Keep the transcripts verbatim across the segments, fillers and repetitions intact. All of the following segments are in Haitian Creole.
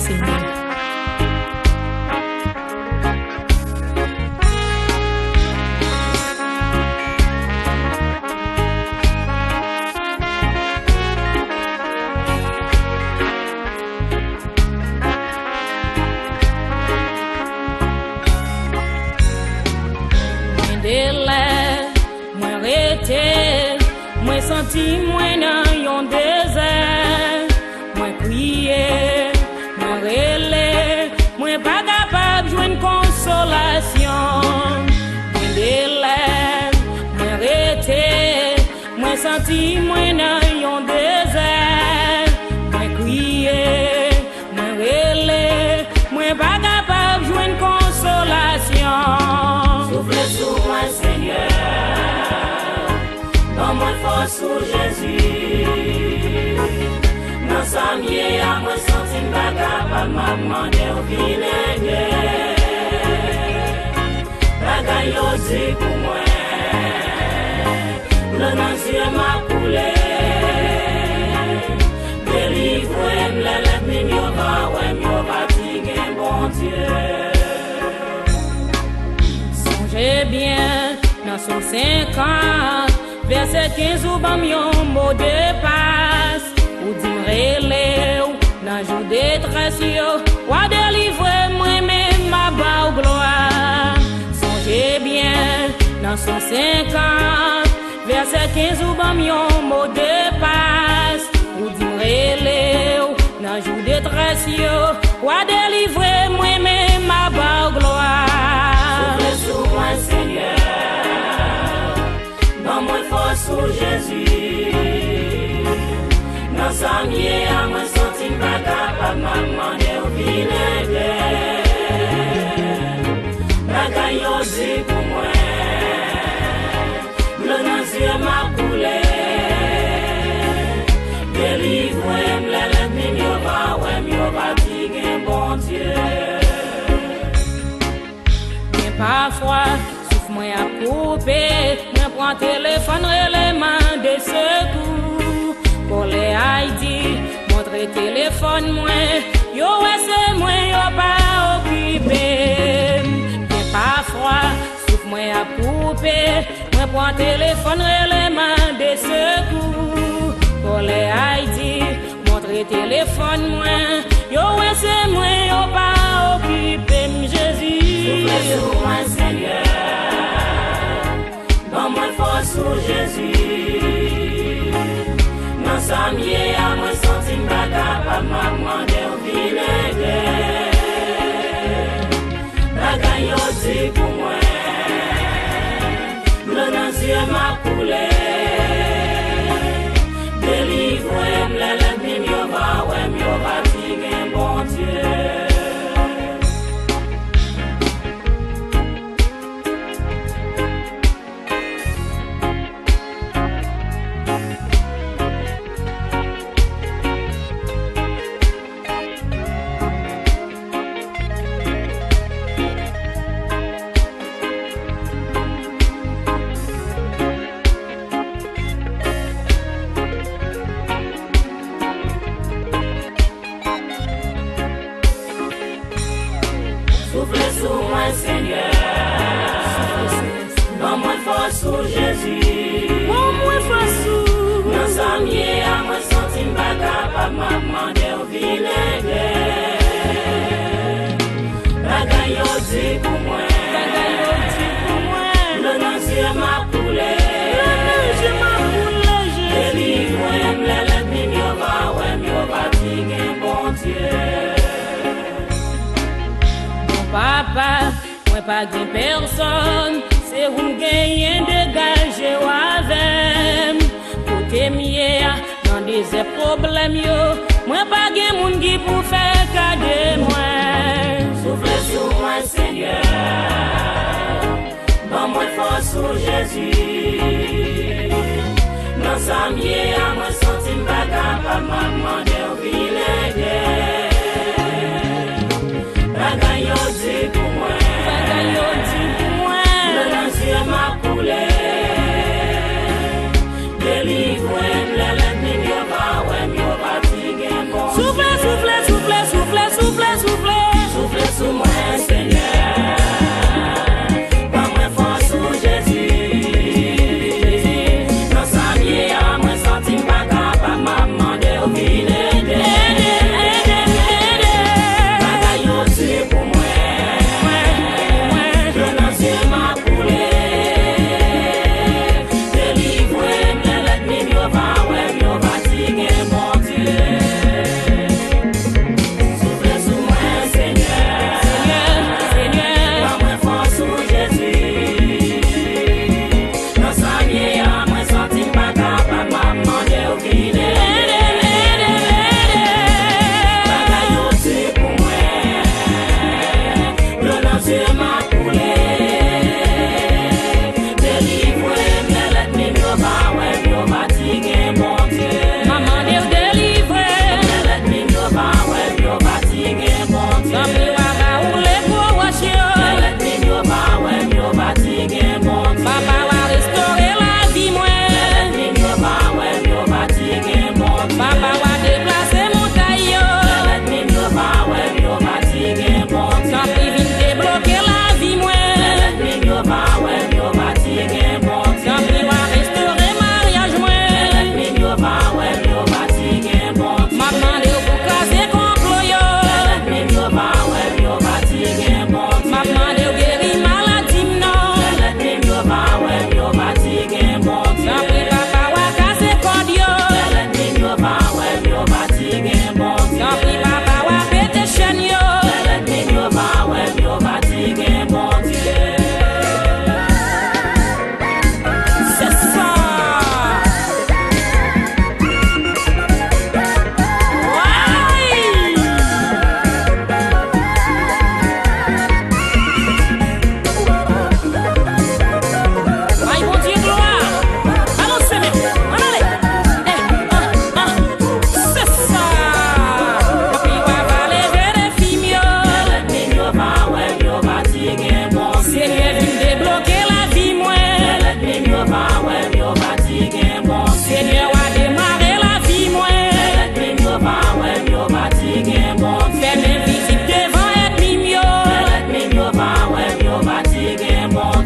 Senyè. Gen de lè, mwen rete, mwen santi mwen nan yon dezè. Mwen kriye, mwen rele, mwen pa kapab jwenn konsolasyon. Gen de lè, mwen rete, mwen santi mwen nan yon dezè. Mwen kriye, mwen rele, mwen pa kapab jwenn konsolasyon. Soufle sou mwen, Senyè. Ban mwen fòs ou, Jezi. Nan sa m ye a, mwen santi m pa kapab, m ap mande w vin ede. Bagay yo di pou mwen, dlo nan zye m ap koule. Delivre m lè lènmi m yo va wè m, yo va di gen Bondye. Sonje byen, nan Sòm senkant, vèsè kenz, ou ban m yon mo de pas. Ou di m rele w nan jou detrès yo, w a delivre mwen, men m a ba w glwa. Sonje byen, nan Sòm senkant, vèsè kenz, ou ban m yon mo de pas. Ou di m rele w nan jou detrès yo, w a delivre mwen, men m a ba w glwa. Soufle sou mwen, Senyè. Ban mwen fòs ou, Jezi. Nan sa m ye a, mwen santi m pa kapab, m ap mande w vin ede. Bagay yo di pou mwen, dlo nan zye m ap koule. Delivre m lè lènmi m yo va wè m, yo va di gen Bondye. Men pafwa, souf mwen ap koupe, mwen pran telefòn rele mande sekou. Kòlè Ayiti montre telefòn mwen, yo wè se mwen, yo pa okipe m. Men pafwa, souf mwen ap koupe, mwen pran telefòn rele mande sekou. Kòlè Ayiti montre telefòn mwen, yo wè se mwen, yo pa okipe m, Jezi. Soufle sou mwen, Senyè. Ban mwen fòs ou, Jezi. Nan sa m ye a, mwen santi m pa kapab, m ap mande w vin ede. Bagay yo di pou mwen, dlo nan zye m ap koule. Delivre m lè lènmi m yo va wè m, yo va di gen Bondye. Soufle sou mwen, Senyè. Ban mwen fòs ou, Jezi. Ban mwen fòs ou. Nan sa m ye a, mwen santi m pa kapab, m ap mande w vin ede. Bagay yo di pou mwen. Bagay yo di pou mwen. Dlo nan zye m ap koule. Dlo nan zye m ap koule, Jezi. Delivre m lè lènmi m yo va wè m, yo va di gen Bondye. Bon papa, mwen pa gen pèsòn, se ou m genyen, degaje w avè m. Kote m ye a, nan dezè pwoblèm yo, mwen pa gen moun ki pou fè ka de mwen. Soufle sou mwen, Senyè. Ban mwen fòs ou, Jezi. Nan sa m ye a, mwen santi m pa kapab, m ap mande w vin ede. Bagay yo di pou mwen. Bagay yo di pou mwen. Dlo nan zye m ap koule. Delivre m lè lènmi m yo va wè m, yo va di gen Bondye. Soufle, soufle, soufle, soufle, soufle.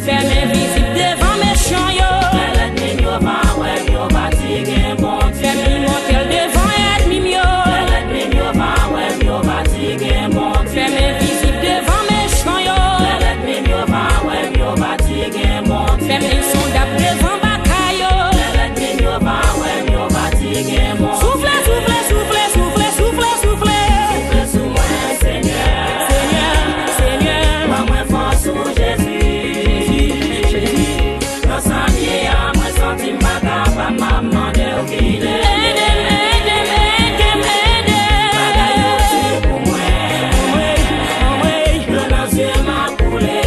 Fè m envizib devan mechan yo. Lè lènmi m yo pa wè m, yo pa ti gen Bondye. Fè m imòtèl devan ènmi m yo. Lè lènmi m yo pa wè m, yo pa ti gen Bondye. Fè m envizib devan mechan yo. Lè lènmi m yo pa wè m, yo pa ti gen Bondye. Fè m ensondab devan baka yo. Lè lènmi m yo pa wè m, yo pa ti gen Bondye. Soufle, soufle, soufle, soufle, soufle, soufle. Soufle sou mwen, Senyè. Senyè, Senyè. Ban mwen fòs ou, Jezi. Jezi, Jezi. Nan sa m ye a, mwen santi m pa kapab, m ap mande w vin ede m. Ede m, ede m, ede m, ede m. Bagay yo di pou mwen. Anmwey, anmwey. Dlo nan zye m ap koule.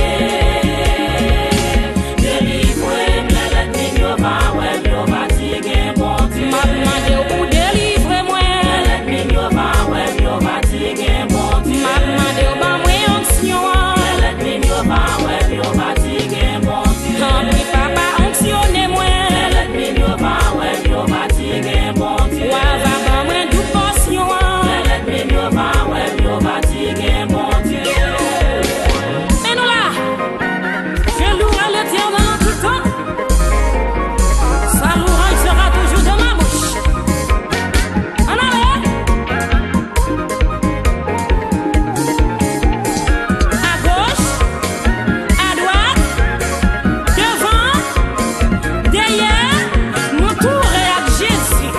Delivre m, lè lènmi m yo pa wè m, yo pa ti gen Bondye. M ap mande w pou delivre mwen. Lè lènmi m yo pa wè m, yo pa ti gen Bondye. M ap mande w ban mwen onksyon an. Lè lènmi m yo pa wè m, yo pa ti gen Bondye. Tanpri, Papa, onksyone mwen. Lè lènmi m yo pa wè m, yo pa ti gen Bondye. W a va ban mwen doub pòsyon an. Lè lènmi m yo pa wè m, yo pa ti gen Bondye. Men nou la. Je louerai l'Éternel en tout temps. Sa louange sera toujours dans ma bouche. Ann ale. Agoch, adwat, devan, dèyè, nou toure ak Jezi.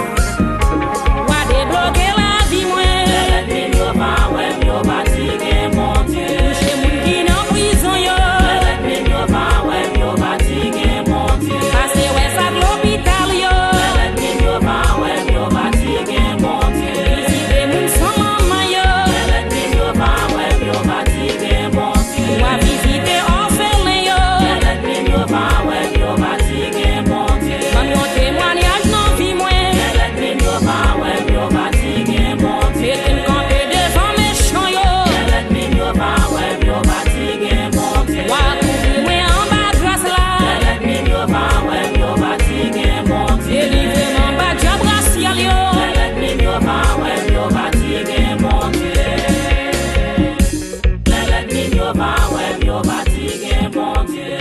W a debloke lavi mwen. Lè lènmi m yo pa wè m, yo pa ti gen Bondye. Touche moun ki nan prizon yo. Lè lènmi m yo pa wè m, yo pa ti gen Bondye. Pase wè sa k lopital yo. Lè lènmi m yo pa wè m, yo pa ti gen Bondye. Vizite moun san manman yo. Lè lènmi m yo pa wè m, yo pa ti gen Bondye. W a vizite òfelen yo. Lè lènmi m yo pa wè m, yo pa ti gen Bondye. Ban m yon temwayaj nan vi mwen. Lè lènmi m yo pa wè m, yo pa ti gen Bondye. Mete m kanpe devan mechan yo. Lè lènmi m yo pa wè m, yo pa ti gen Bondye. W a kouvri mwen anba gras la. Lè lènmi m yo pa wè m, yo pa ti gen Bondye. Delivre m anba dyab rasyal yo. Lè lènmi m yo pa wè m, yo pa ti gen Bondye. Lè lènmi m yo pa wè m, yo pa ti gen Bondye.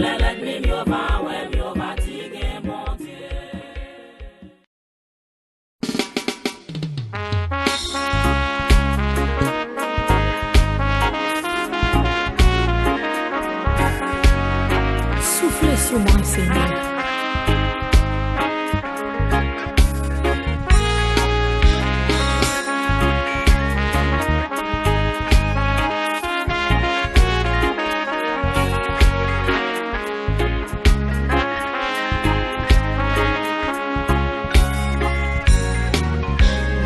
Lè lènmi m yo pa wè m, yo pa ti gen Bondye. Soufle sou mwen, Senyè.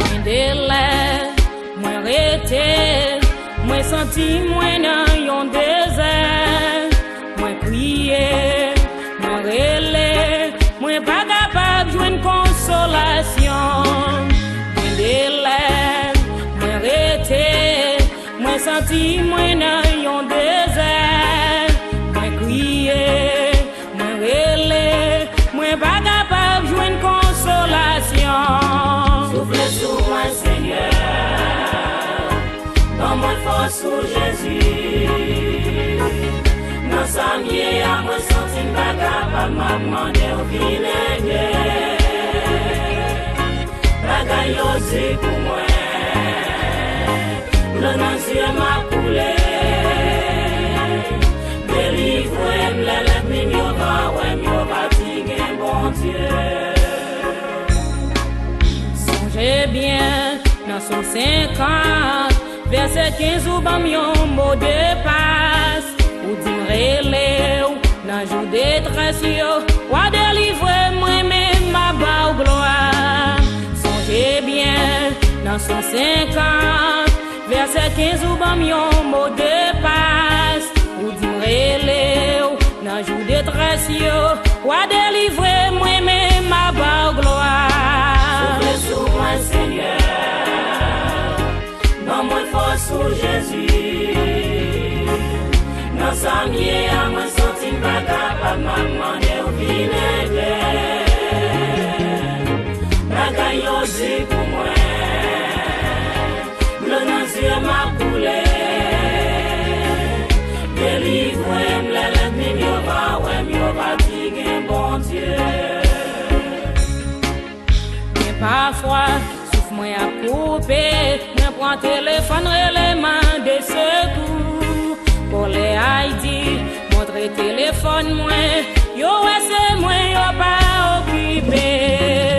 Gen de lè mwen rete, mwen santi mwen nan yon dezè. Mwen kriye, mwen rele, mwen pa kapab jwenn konsolasyon. Gen de lè mwen rete, mwen santi mwen nan yon dezè. Mwen kriye, mwen rele, mwen pa kapab jwenn konsolasyon. Soufle sou mwen, Senyè. Ban mwen fòs ou, Jezi. Nan sa m ye a, mwen santi m pa kapab, m ap mande w vin ede. Bagay yo di pou mwen, dlo nan zye m ap koule. Delivre m, lè lènmi m yo pa wè m, yo pa di gen Bondye. Sonje byen, nan Sòm senkant, vèsè kenz, ou ban m yon mo de pas. Ou di m rele w nan jou detrès yo, w a delivre mwen, men m a ba w glwa. Sonje byen, nan Sòm senkant, vèsè kenz, ou ban m yon mo de pas. Ou di m rele w nan jou detrès yo, w a delivre mwen, men m a ba w glwa. Soufle sou mwen, Senyè. Ban mwen fòs ou, Jezi. Nan sa m ye a, mwen santi m pa kapab, m ap mande w vin ede. Bagay yo di pou mwen, dlo nan zye m ap koule. Delivre Pran telefòn, rele, mande sekou. Kòlè Ayiti, montre telefòn mwen. Yo wè se mwen, yo pa okipe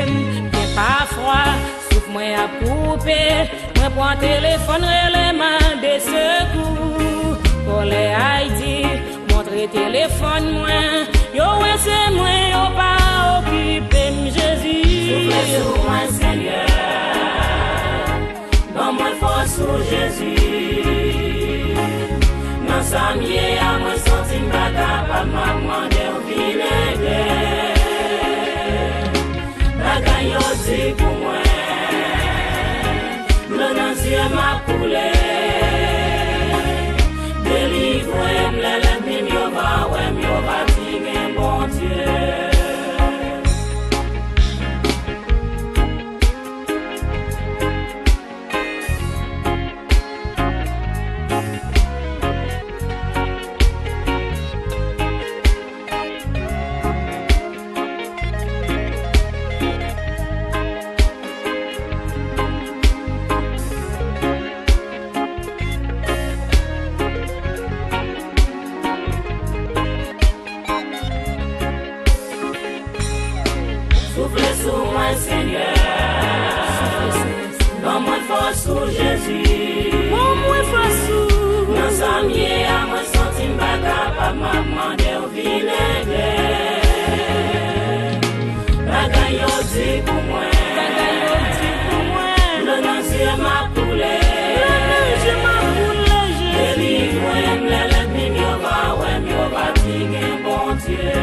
m. Men pafwa, souf mwen ap koupe. Mwen pran telefòn, rele, mande sekou. Kòlè Ayiti, montre telefòn mwen. Yo wè se mwen, yo pa okipe m, Jezi. Soufle sou mwen, Senyè. Ban mwen fòs ou, Jezi. Nan sa m ye a, mwen santi m pa kapab, m ap mande w vin ede. Bagay yo di pou mwen, dlo nan zye m ap koule. Delivre m lè lènmi m yo va wè m, yo va di gen Bondye. Soufle sou mwen, Senyè. Ban mwen fòs ou, Jezi. Ban mwen fòs ou. Nan sa m ye a, mwen santi m pa kapab, m ap mande w vin ede. Bagay yo di pou mwen. Bagay yo di pou mwen. Dlo nan zye m ap koule. Dlo nan zye m ap koule, Jezi. Delivre m lè lènmi m yo va wè m, yo va di gen Bondye.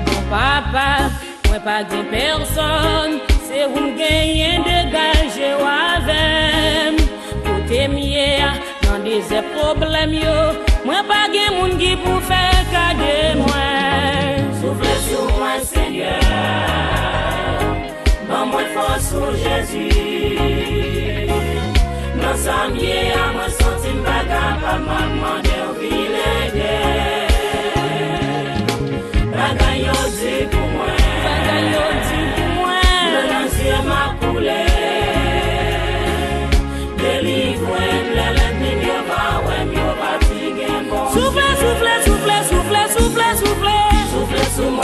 Bon papa, mwen pa gen pèsòn, se ou m genyen, degaje w avè m. Kote m ye a, nan dezè pwoblèm yo, mwen pa gen moun ki pou fè ka de mwen. Soufle sou mwen, Senyè. Ban mwen fòs ou, Jezi. Nan sa m ye a, mwen santi m pa kapab, m ap mande w vin ede. Bagay yo di pou mwen. Bagay yo di pou mwen. Dlo nan zye m ap koule. Delivre m lè lènmi m yo va wè m, yo va di gen Bondye. Soufle, soufle, soufle, soufle, soufle, soufle. Soufle sou mwen.